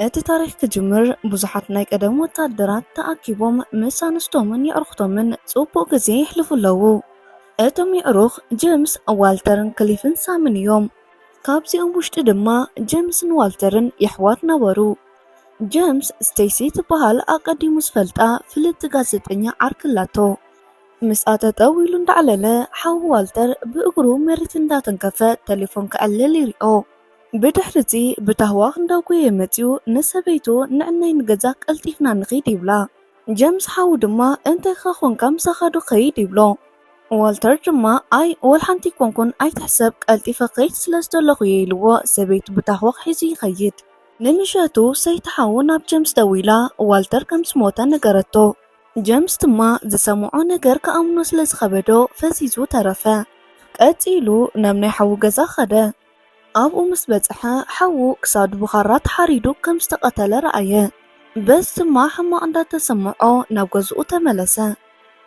እቲ ታሪኽ ክጅምር ብዙሓት ናይ ቀደም ወታደራት ተኣኪቦም ምስ ኣንስቶምን የዕሩኽቶምን ጽቡቕ ግዜ የሕልፉ ኣለዉ። እቶም የዕሩኽ ጀምስ፣ ዋልተርን ክሊፍን ሳምን እዮም። ካብዚኦም ውሽጢ ድማ ጀምስን ዋልተርን የሕዋት ነበሩ። ጀምስ፣ ስቴሲ ትበሃል ኣቀዲሙ ዝፈልጣ ፍልጥቲ ጋዜጠኛ ዓርኪ ኣላቶ። ምስኣ ጠጠው ኢሉ እንዳዕለለ ሓው ዋልተር ብእግሩ መሬት እንዳተንከፈ ቴሌፎን ከዕልል ይሪኦ። ብድሕሪ እቲ ብታህዋኽ እንዳጎየ መጺኡ ንሰበይቱ፣ "ንዕናይ ንገዛ ቀልጢፍና ንኺድ" ይብላ። ጀምስ ሓው ድማ፣ "እንታይ ኻ ኾንካ፣ ምሳኻ ዶ ኸይድ?" ይብሎ። ዋልተር ድማ፣ "ኣይ፣ ወላ ሓንቲ ኣይኮንኩን፣ ኣይትሕሰብ፣ ቀልጢፈ ክኸይድ ስለ ዝደለኹ እየ" ኢልዎ ሰበይቱ ብታህዋኽ ሒዙ ይኸይድ። ንምሸቱ ሰይቲ ሓው ናብ ጀምስ ደዊላ ዋልተር ከም ዝሞተ ነገረቶ። ጀምስ ድማ ዝሰምዖ ነገር ክኣምኖ ስለ ዝኸበዶ ፈዚዙ ተረፈ። ቀጺሉ ናብ ናይ ሓዉ ገዛ ኸደ። ኣብኡ ምስ በጽሐ፣ ሓዉ ክሳዱ ብኻራ ተሓሪዱ ከም ዝተቐተለ ረኣየ። በዚ ድማ ሕማቕ እንዳተሰምዖ ናብ ገዝኡ ተመለሰ።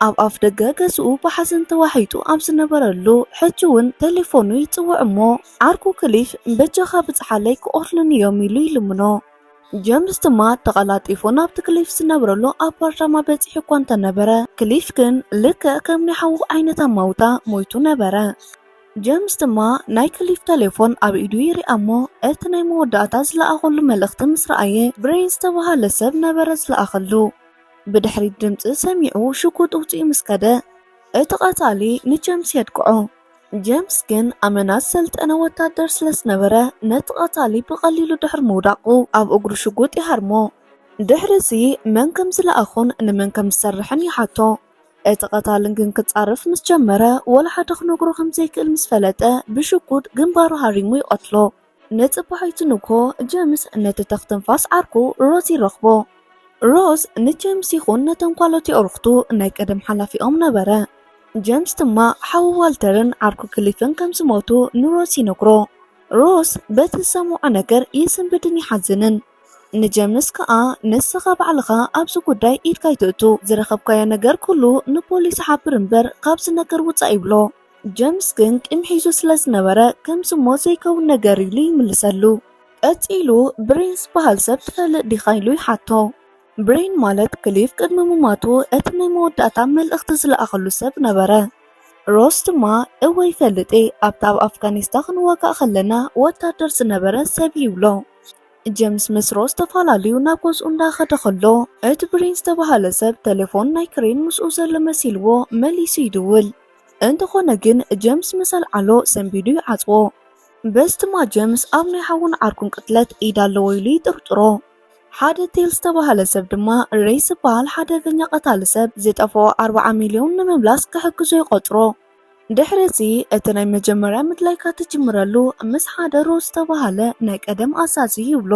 ኣብ ኣፍ ደገ ገዝኡ ብሓዘን ተዋሒጡ ኣብ ዝነበረሉ፣ ሕጂ እውን ቴሌፎኑ ይጽውዕ እሞ፣ ዓርኩ ክሊፍ፣ "በጃኻ ብጽሓለይ ክቐትሉኒ እዮም" ኢሉ ይልምኖ። ጀምስ ድማ ተቐላጢፉ ናብቲ ክሊፍ ዝነብረሉ ኣፓርታማ በጺሑ እኳ እንተነበረ፣ ክሊፍ ግን ልክዕ ከም ናይ ሓዉ ዓይነት ኣማውታ ሞይቱ ነበረ። ጀምስ ድማ ናይ ክሊፍ ቴሌፎን ኣብ ኢዱ ይሪኣ እሞ፣ እቲ ናይ መወዳእታ ዝለኣኸሉ መልእኽቲ ምስ ረኣየ፣ ብሬን ዝተባህለ ሰብ ነበረ ዝለኣኸሉ። ብድሕሪት ድምጺ ሰሚዑ ሽጉጥ ኣውጺኡ ምስ ከደ፣ እቲ ቀታሊ ንጀምስ የድቅዖ። ጀምስ ግን ኣመና ዝሰልጠነ ወታደር ስለ ዝነበረ፣ ነቲ ቀታሊ ብቐሊሉ ድሕሪ ምውዳቑ ኣብ እግሩ ሽጉጥ ይሃርሞ። ድሕሪ እዚ መን ከም ዝለኣኹን ንመን ከም ዝሰርሕን ይሓቶ። እቲ ቀታልን ግን ክጻረፍ ምስ ጀመረ፣ ወላ ሓደ ክነግሮ ከም ዘይክእል ምስ ፈለጠ፣ ብሽጉጥ ግንባሩ ሃሪሙ ይቐትሎ። ንጽባሒቱ ንግሆ ጀምስ ነቲ ተኽትንፋስ ዓርኩ ሮዝ ይረኽቦ። ሮዝ ንጀምስ ይኹን ነተን ኳሎት የዕሩኽቱ ናይ ቀደም ሓላፊኦም ነበረ። ጀምስ ድማ ሓዉ ዋልተርን ዓርኩ ክሊፍን ከም ዝሞቱ ንሮዝ ይነግሮ። ሮዝ በቲ ዝሰምዖ ነገር ይስንብድን ይሓዝንን። ንጀምስ ከኣ፣ "ንስኻ ባዕልኻ ኣብዚ ጉዳይ ኢድካ ኣይትእቱ፣ ዝረኸብካዮ ነገር ኩሉ ንፖሊስ ሓብር እምበር ካብዚ ነገር ውጻእ" ይብሎ። ጀምስ ግን ቂም ሒዙ ስለ ዝነበረ፣ "ከምዚ እሞ ዘይከውን ነገር" ኢሉ ይምልሰሉ። ቀጺሉ፣ "ብሬን ዝበሃል ሰብ ትፈልጥ ዲኻ?" ኢሉ ይሓቶ። ብሬን ማለት ክሊፍ ቅድሚ ምማቱ እቲ ናይ መወዳእታ መልእኽቲ ዝለኣኸሉ ሰብ ነበረ። ሮዝ ድማ፣ "እወ ይፈልጥ እየ፣ ኣብታ ኣብ ኣፍጋኒስታን ክንዋጋእ ከለና ወታደር ዝነበረ ሰብ" ይብሎ። ጀምስ ምስ ሮዝ ተፈላለዩ ናብ ገዝኡ እንዳኸደ ከሎ፣ እቲ ብሬን ዝተባህለ ሰብ ቴሌፎን ናይ ክሬን ምስኡ ዘሎ መሲልዎ መሊሱ ይድውል። እንተኾነ ግን ጀምስ ምስ ኣልዓሎ ሰንቢዱ ይዓጽዎ። በዚ ድማ ጀምስ ኣብ ናይ ሓውን ዓርኩን ቅትለት ኢድ ኣለዎ ኢሉ ይጥርጥሮ። ሓደ ቴል ዝተባህለ ሰብ ድማ ሬይ ዝበሃል ሓደገኛ ቀታሊ ሰብ ዝጠፍኦ ኣርብዓ ሚልዮን ንምምላስ ክሕግዞ ይቆጽሮ። ድሕሪ እዚ እቲ ናይ መጀመርያ ምድላይካ ትጅምረሉ ምስ ሓደ ሮዝ ዝተባህለ ናይ ቀደም ኣዛዚ ይብሎ።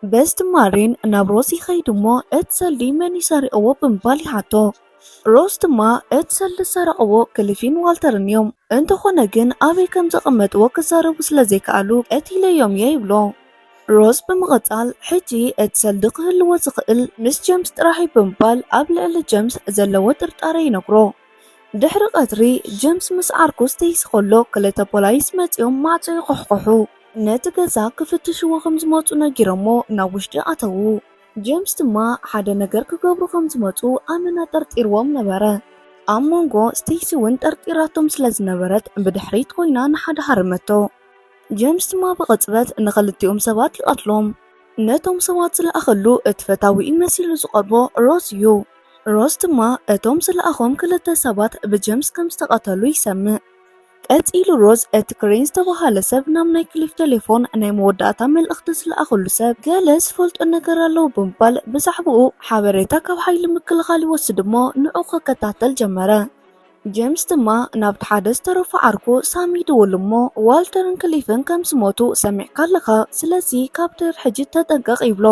በዚ ድማ ሬን ናብ ሮዝ ይኸይድ እሞ እቲ ሰልዲ መን እዩ ሰሪቕዎ ብምባል ይሓቶ። ሮዝ ድማ እቲ ሰልዲ ዝሰረቕዎ ክሊፍን ዋልተርን እዮም፣ እንተኾነ ግን ኣበይ ከም ዘቐመጥዎ ክዛረቡ ስለ ዘይከኣሉ ቀቲለዮም እየ ይብሎ። ሮዝ ብምቕጻል ሕጂ እቲ ሰልዲ ክህልዎ ዝኽእል ምስ ጀምስ ጥራሕ እዩ ብምባል ኣብ ልዕሊ ጀምስ ዘለዎ ጥርጣረ ይነግሮ። ድሕሪ ቀትሪ ጀምስ ምስ ዓርኩ ስቴሲ ከሎ ክልተ ፖላይስ መጺኦም ማዕጾ ይኹሕኩሑ። ነቲ ገዛ ክፍትሽዎ ከም ዝመጹ ነጊሮሞ ናብ ውሽጢ ኣተዉ። ጀምስ ድማ ሓደ ነገር ክገብሩ ከም ዝመጹ ኣመና ጠርጢርዎም ነበረ። ኣብ መንጎ ስቴሲ እውን ጠርጢራቶም ስለ ዝነበረት ብድሕሪት ኮይና ንሓደ ሃረመቶ። ጀምስ ድማ ብቕጽበት ንኽልቲኦም ሰባት ይቐትሎም። ነቶም ሰባት ዝለኣኸሉ እቲ ፈታዊኡ መሲሉ ዝቐርቦ ሮዝ እዩ። ሮዝ ድማ እቶም ዝለኣኾም ክልተ ሰባት ብጀምስ ከም ዝተቐተሉ ይሰምዕ። ቀጺሉ ሮዝ እቲ ክሬን ዝተባህለ ሰብ ናብ ናይ ክሊፍ ቴሌፎን ናይ መወዳእታ መልእኽቲ ዝለኣኸሉ ሰብ ገለ ዝፈልጦ ነገር ኣለዎ ብምባል ብዛዕባኡ ሓበሬታ ካብ ሓይሊ ምክልኻል ይወስድ እሞ ንዑ ክከታተል ጀመረ። ጀምስ ድማ ናብቲ ሓደ ዝተረፈ ዓርኩ ሳም ይድውል እሞ ዋልተርን ክሊፍን ከም ዝሞቱ ሰሚዕካ ኣለኻ፣ ስለዚ ካብ ድሕሪ ሕጂ ተጠንቀቕ ይብሎ።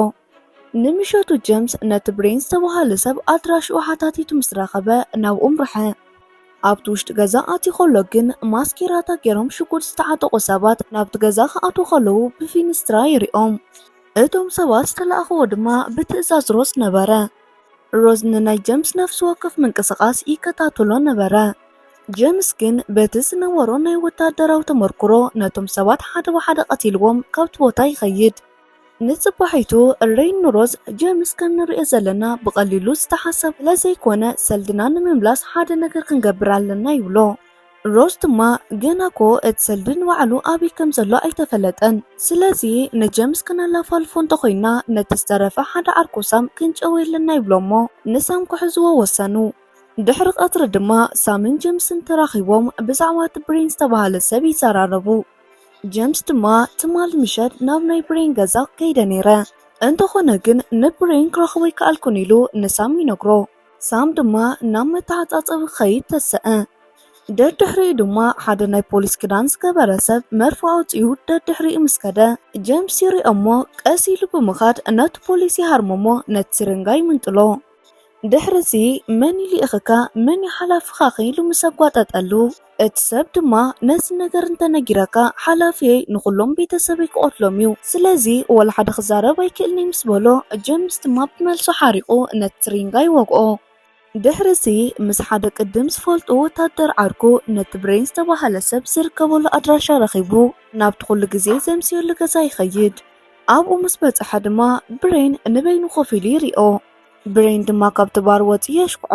ንምሸቱ ጀምስ ነቲ ብሬን ዝተባህለ ሰብ ኣድራሽኡ ሓታቲቱ ምስ ረኸበ ናብኡ ኣምርሐ። ኣብቲ ውሽጢ ገዛ ኣትዩ ከሎ ግን ማስኬራታ ገይሮም ሽጉጥ ዝተዓጠቑ ሰባት ናብቲ ገዛ ክኣትዉ ከለዉ ብፊንስትራ ይሪኦም። እቶም ሰባት ዝተለኣኽዎ ድማ ብትእዛዝ ሮዝ ነበረ። ሮዝ ንናይ ጀምስ ነፍሲ ወከፍ ምንቅስቓስ ይከታተሎ ነበረ። ጀምስ ግን በቲ ዝነበሮ ናይ ወታደራዊ ተመርኩሮ ነቶም ሰባት ሓደ ብሓደ ቀቲልዎም ካብቲ ቦታ ይኸይድ። ንጽባሒቱ ሬን ንሮዝ፣ ጀምስ ከም ንሪኦ ዘለና ብቐሊሉ ዝተሓሰብ ስለዘይኮነ፣ ሰልድና ንምምላስ ሓደ ነገር ክንገብር ኣለና ይብሎ። ሮዝ ድማ ገና እኮ እቲ ሰልዲ ንባዕሉ ኣበይ ከም ዘሎ ኣይተፈለጠን። ስለዚ ንጀምስ ክነላፋልፎ እንተኾይና፣ ነቲ ዝተረፈ ሓደ ዓርኩ ሳም ክንጨውዮ ኣለና ይብሎ እሞ ንሳም ክሕዝዎ ወሰኑ። ድሕሪ ቀትሪ ድማ ሳምን ጀምስን ተራኺቦም ብዛዕባ እቲ ብሬን ዝተባህለ ሰብ ይዘራረቡ። ጀምስ ድማ ትማል ምሸት ናብ ናይ ብሬን ገዛ ከይደ ነይረ፣ እንተኾነ ግን ንብሬን ክረኽቦ ኣይከኣልኩን ኢሉ ንሳም ይነግሮ። ሳም ድማ ናብ መተዓጻጸቢ ክኸይድ ተሰአ። ደድሕሪኡ ድማ ሓደ ናይ ፖሊስ ክዳን ዝገበረ ሰብ መርፍእ ኣውጺኡ ደድሕሪኡ ምስ ከደ፣ ጀምስ ይሪኦ እሞ ቀስ ኢሉ ብምኻድ ነቲ ፖሊስ ይሃርሞ እሞ ነቲ ስሪንጋ ይምንጥሎ። ድሕርዚ መን ይልእኽካ፣ መን እዩ ሓላፍኻ ኢሉ ምስ ኣጓጠጠሉ፣ እቲ ሰብ ድማ ነዚ ነገር እንተነጊረካ ሓላፊየይ ንኹሎም ቤተሰበይ ክቐትሎም እዩ። ስለዚ ወላ ሓደ ክዛረብ ኣይክእልን እዩ ምስ በሎ፣ ጀምስ ድማ ብመልሱ ሓሪቑ ነቲ ስሪንጋ ይወግኦ። ድሕርዚ ምስ ሓደ ቅድም ዝፈልጦ ወታደር ዓርኩ ነቲ ብሬን ዝተባህለ ሰብ ዝርከበሉ ኣድራሻ ረኺቡ ናብቲ ኩሉ ግዜ ዘምስየሉ ገዛ ይኸይድ። ኣብኡ ምስ በጽሐ ድማ ብሬን ንበይኑ ኮፍ ኢሉ ይሪኦ። ብሬን ድማ ካብቲ ባር ወጺኡ የሽክዖ።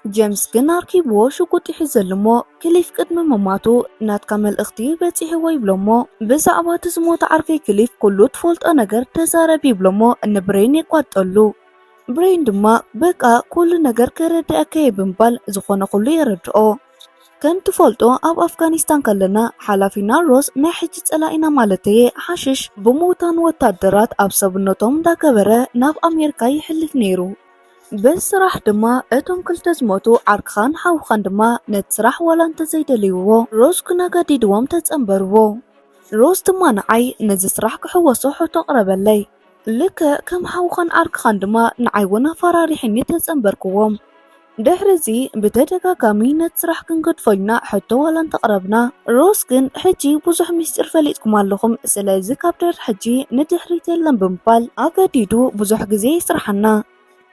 ጀምስ ግን ኣርኪብዎ ሽጉጥ ይሕዘሉ እሞ ክሊፍ ቅድሚ ምማቱ ናትካ መልእኽቲ በጺሕዎ ይብሎ እሞ ብዛዕባ እቲ ዝሞተ ዓርከይ ክሊፍ ኩሉ ትፈልጦ ነገር ተዛረብ ይብሎ እሞ ንብሬን የቋጠሉ። ብሬን ድማ በቃ ኩሉ ነገር ከረድኣካ እየ ብምባል ዝኾነ ኩሉ የረድኦ። ከም ትፈልጦ ኣብ ኣፍጋኒስታን ከለና ሓላፊና ሮዝ ናይ ሕጂ ጸላኢና ማለተየ ሓሽሽ ብምውታን ወታደራት ኣብ ሰብነቶም እንዳገበረ ናብ ኣሜሪካ ይሕልፍ ነይሩ። በዚ ስራሕ ድማ እቶም ክልተ ዝሞቱ ዓርክኻን ሓውኻን ድማ ነቲ ስራሕ ዋላ እንተዘይደለይዎ ሮዝ ግን ኣገዲድዎም ተጸንበርዎ። ሮዝ ድማ ንዓይ ነዚ ስራሕ ክሕወሶ ሕቶ ኣቕረበለይ። ልክዕ ከም ሓውኻን ዓርክኻን ድማ ንዓይ እውን ኣፈራሪሕኒ ተጸንበርክዎም። ድሕሪ እዚ ብተደጋጋሚ ነቲ ስራሕ ክንገድፎ ኢልና ሕቶ ዋላ እንተቕረብና፣ ሮዝ ግን ሕጂ ብዙሕ ምስጢር ፈሊጥኩም ኣለኹም፣ ስለዚ ካብ ድሕሪ ሕጂ ንድሕሪት የለን ብምባል ኣገዲዱ ብዙሕ ግዜ ይስርሓና።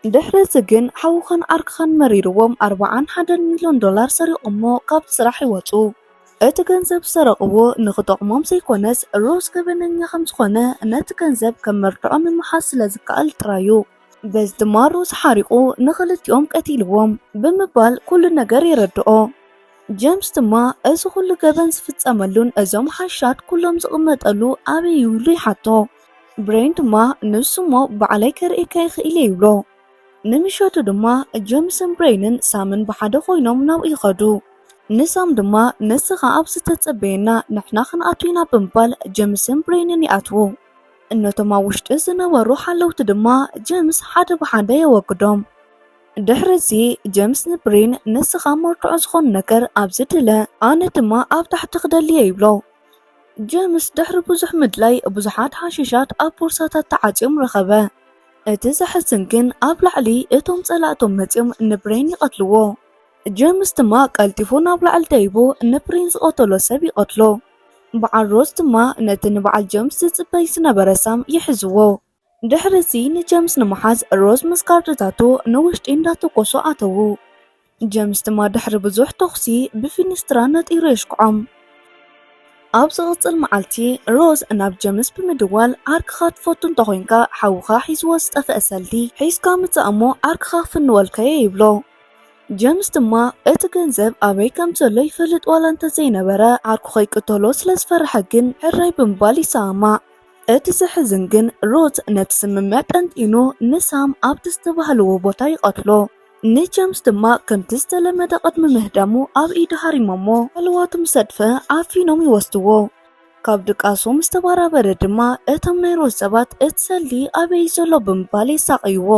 ድሕሪ እዚ ግን ሓውኻን ዓርክኻን መሪርዎም ኣርብዓን ሓደን ሚልዮን ዶላር ሰሪቖሞ ካብቲ ስራሕ ይወጹ። እቲ ገንዘብ ዝሰረቕዎ ንኽጠቕሞም ዘይኮነስ ሮዝ ገበነኛ ከም ዝኾነ ነቲ ገንዘብ ከም መርትዖ ንምሓዝ ስለ ዝከኣል ጥራዩ። በዚ ድማ ሮዝ ሓሪቑ ንኽልቲኦም ቀቲልዎም ብምባል ኩሉ ነገር የረድኦ። ጀምስ ድማ እዚ ኩሉ ገበን ዝፍጸመሉን እዞም ሓሻት ኩሎም ዝቕመጠሉ ኣበይ እዩ ኢሉ ይሓቶ። ብሬን ድማ ንሱ እሞ ባዕለይ ከርእየካ ይኽእል እየ ይብሎ። ንምሸቱ ድማ ጀምስን ብሬንን ሳምን ብሓደ ኮይኖም ናብኡ ይኸዱ። ንሳም ድማ ንስኻ ኣብዚ ተጸበየና ንሕና ክንኣቱ ኢና ብምባል ጀምስን ብሬንን ይኣትዉ። እነቶም ኣብ ውሽጢ ዝነበሩ ሓለውቲ ድማ ጀምስ ሓደ ብሓደ የወግዶም። ድሕሪ እዚ ጀምስ ንብሬን ንስኻ መርትዖ ዝኾነ ነገር ኣብዚ ድለ፣ ኣነ ድማ ኣብ ታሕቲ ክደልየ ይብሎ። ጀምስ ድሕሪ ብዙሕ ምድላይ ብዙሓት ሓሽሻት ኣብ ቦርሳታት ተዓጽዮም ረኸበ። እቲ ዘሕዝን ግን ኣብ ላዕሊ እቶም ጸላእቶም መጺኦም ንብሬን ይቐትልዎ። ጀምስ ድማ ቀልጢፉ ናብ ላዕሊ ደይቡ ንብሬን ዝቐተሎ ሰብ ይቐትሎ። በዓል ሮዝ ድማ ነቲ ንበዓል ጀምስ ዝጽበይ ዝነበረ ሳም ይሕዝዎ። ድሕሪ እዚ ንጀምስ ንምሓዝ ሮዝ ምስ ጋርድታቱ ንውሽጢ እንዳተኮሱ ኣተዉ። ጀምስ ድማ ድሕሪ ብዙሕ ተኹሲ ብፊንስትራ ነጢሩ የሽክዖም። ኣብ ዝቕጽል መዓልቲ ሮዝ ናብ ጀምስ ብምድዋል ዓርክኻ ትፈቱ እንተኾይንካ ሓውኻ ሒዝዎ ዝጠፍአ ሰልዲ ሒዝካ ምጻእ እሞ ዓርክኻ ክፍንወልካዮ ይብሎ። ጀምስ ድማ እቲ ገንዘብ ኣበይ ከም ዘሎ ይፈልጥ ዋላ እንተዘይነበረ ዓርኩ ከይቅተሎ ስለ ዝፈርሐ ግን ሕራይ ብምባል ይሰማማዕ። እቲ ዘሕዝን ግን ሮዝ ነቲ ስምምዕ ጠንጢኑ ንሳም ኣብቲ ዝተባህልዎ ቦታ ይቐትሎ። ንጀምስ ድማ ከምቲ ዝተለመደ ቅድሚ ምህዳሙ ኣብ ኢዱ ሃሪሞሞ ኣልዋቱ ምስ ኣጥፍአ ዓፊኖም ይወስድዎ። ካብ ድቃሱ ምስ ተበራበረ ድማ እቶም ናይ ሮዝ ሰባት እቲ ሰልዲ ኣበይ ዘሎ ብምባል የሳቕይዎ።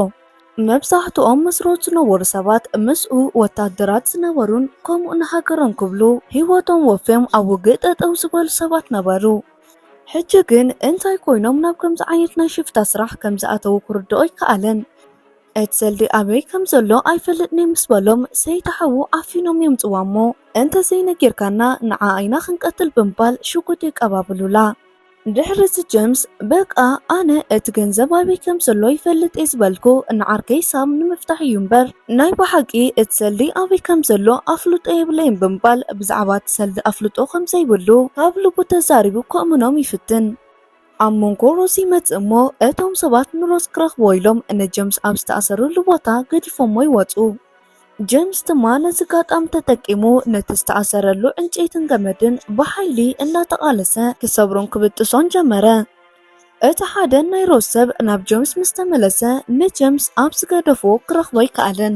መብዛሕትኦም ምስ ሮዝ ዝነበሩ ሰባት ምስኡ ወታደራት ዝነበሩን ከምኡ ንሃገሮም ክብሉ ህይወቶም ወፍዮም ኣብ ውግእ ጠጠው ዝበሉ ሰባት ነበሩ። ሕጂ ግን እንታይ ኮይኖም ናብ ከምዚ ዓይነት ናይ ሽፍታ ስራሕ ከም ዝኣተዉ ክርድኦ ኣይከኣለን። እቲ ሰልዲ ኣበይ ከም ዘሎ ኣይፈልጥን እየ ምስ በሎም ሰይቲ ሓዉ ዓፊኖም የምጽዋ እሞ እንተዘይነጊርካና ንዓ ኢና ክንቀትል ብምባል ሽጉጥ የቀባብሉላ። ድሕሪ እዚ ጀምስ በቃ ኣነ እቲ ገንዘብ ኣበይ ከም ዘሎ ይፈልጥ እየ ዝበልኩ ንዓርከይ ሳም ንምፍታሕ እዩ እምበር ናይ ብሓቂ እቲ ሰልዲ ኣበይ ከም ዘሎ ኣፍልጦ የብለይን ብምባል ብዛዕባ እቲ ሰልዲ ኣፍልጦ ከም ዘይብሉ ካብ ልቡ ተዛሪቡ ከእምኖም ይፍትን። ኣብ መንጎ ሮዝ ይመጽእ እሞ፣ እቶም ሰባት ንሮዝ ክረኽብዎ ኢሎም ንጀምስ ኣብ ዝተኣሰረሉ ቦታ ገዲፎሞ ይወጹ። ጀምስ ድማ ነዚ ኣጋጣሚ ተጠቂሙ ነቲ ዝተኣሰረሉ ዕንጨይትን ገመድን ብሓይሊ እናተቓለሰ ክሰብሮን ክብጥሶን ጀመረ። እቲ ሓደ ናይ ሮዝ ሰብ ናብ ጀምስ ምስ ተመለሰ፣ ንጀምስ ኣብ ዝገደፎ ክረኽቦ ኣይከኣለን።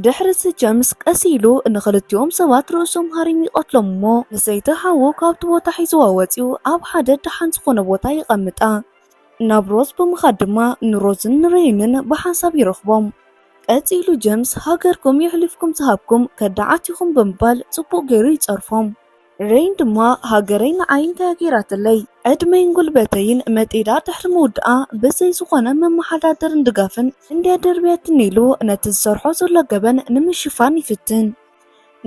ድሕሪ እዚ ጀምስ ቀስ ኢሉ ንኽልቲኦም ሰባት ርእሶም ሃሪሙ ይቐትሎም እሞ፣ ንሰይቲ ሓዉ ካብቲ ቦታ ሒዝዋ ወጺኡ ኣብ ሓደ ደሓን ዝኾነ ቦታ የቐምጣ። ናብ ሮዝ ብምኻድ ድማ ንሮዝን ንሬይንን ብሓንሳብ ይረኽቦም። ቀጺሉ ጀምስ፣ ሃገርኩም የሕሊፍኩም ዝሃብኩም ከዳዓት ኢኹም ብምባል ጽቡቕ ገይሩ ይጸርፎም። ሬይን ድማ፣ ሃገረይ ንዓይ እንታይ ገይራትለይ? ዕድመይን ጉልበተይን መጢዳ ድሕሪ ምውድኣ፣ ብዘይ ዝኾነ መመሓዳደርን ድጋፍን እንድያ ደርብያትኒ ኢሉ ነቲ ዝሰርሖ ዘሎ ገበን ንምሽፋን ይፍትን።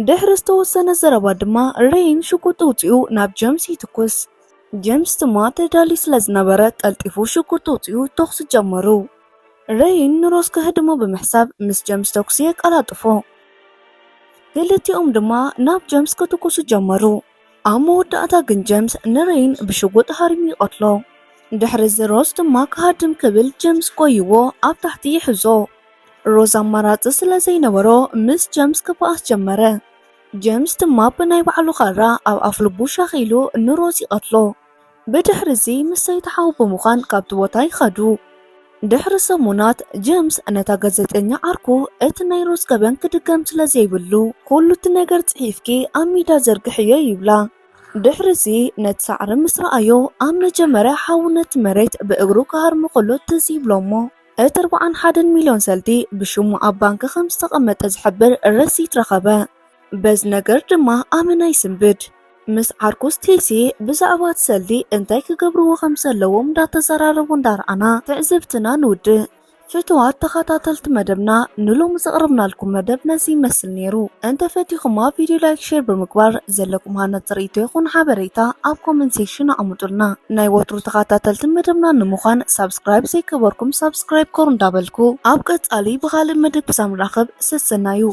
ድሕሪ ዝተወሰነ ዘረባ ድማ ሬይን ሽጉጥ ኣውጺኡ ናብ ጀምስ ይትኩስ። ጀምስ ድማ ተዳልዩ ስለ ዝነበረ ቀልጢፉ ሽጉጥ ኣውጺኡ ተኹሲ ጀመሩ። ሬይን ንሮዝ ክህድሞ ብምሕሳብ ምስ ጀምስ ተኩሲ የቀላጥፎ። ክልቲኦም ድማ ናብ ጀምስ ክትኩሱ ጀመሩ። ኣብ መወዳእታ ግን ጀምስ ንሬይን ብሽጉጥ ሃሪሙ ይቐትሎ። ድሕሪ እዚ ሮዝ ድማ ክሃድም ክብል ጀምስ ጎይዎ ኣብ ታሕቲ ይሕዞ። ሮዝ ኣማራጺ ስለ ዘይነበሮ ምስ ጀምስ ክበኣስ ጀመረ። ጀምስ ድማ ብናይ ባዕሉ ካራ ኣብ ኣፍልቡ ሻኺሉ ንሮዝ ይቐትሎ። ብድሕሪ እዚ ምስ ሰይቲ ሓው ብምዃን ካብቲ ቦታ ይኸዱ። ድሕሪ ሰሙናት ጀምስ ነታ ጋዜጠኛ ዓርኩ እቲ ናይ ሮዝ ገበን ክድገም ስለ ዘይብሉ፣ ኩሉ እቲ ነገር ጽሒፍኪ ኣብ ሜዳ ዘርግሕዮ ይብላ። ድሕሪ እዚ ነቲ ሳዕሪ ምስ ረኣዮ፣ ኣብ መጀመርያ ሓው ነቲ መሬት ብእግሩ ክሃርሞ ከሎ ትዝ ይብሎ እሞ፣ እቲ ኣርብዓን ሓደን ሚልዮን ሰልዲ ብሽሙ ኣብ ባንክ ከም ዝተቐመጠ ዝሕብር ረሲት ረኸበ። በዚ ነገር ድማ ኣመና ይስንብድ። ምስ ዓርኩ ስቴሲ ብዛዕባ እቲ ሰልዲ እንታይ ክገብርዎ ከም ዘለዎም እንዳተዘራረቡ እንዳረኣና ትዕዝብትና ንውድእ። ፍቱዋት ተኸታተልቲ መደብና፣ ንሎሚ ዘቕረብናልኩም መደብ ነዚ ይመስል ነይሩ። እንተፈቲኹማ ቪድዮ ላይክ፣ ሼር ብምግባር ዘለኩም ሃናጺ ርእይቶ ይኹን ሓበሬታ ኣብ ኮመንት ሴክሽን ኣቐምጡልና። ናይ ወትሩ ተኸታተልቲ መደብና ንምዃን ሳብስክራይብ ዘይገበርኩም ሳብስክራይብ ኮር እንዳበልኩ፣ ኣብ ቀጻሊ ብኻልእ መደብ ክሳብ ንራኸብ ሰሰናዩ።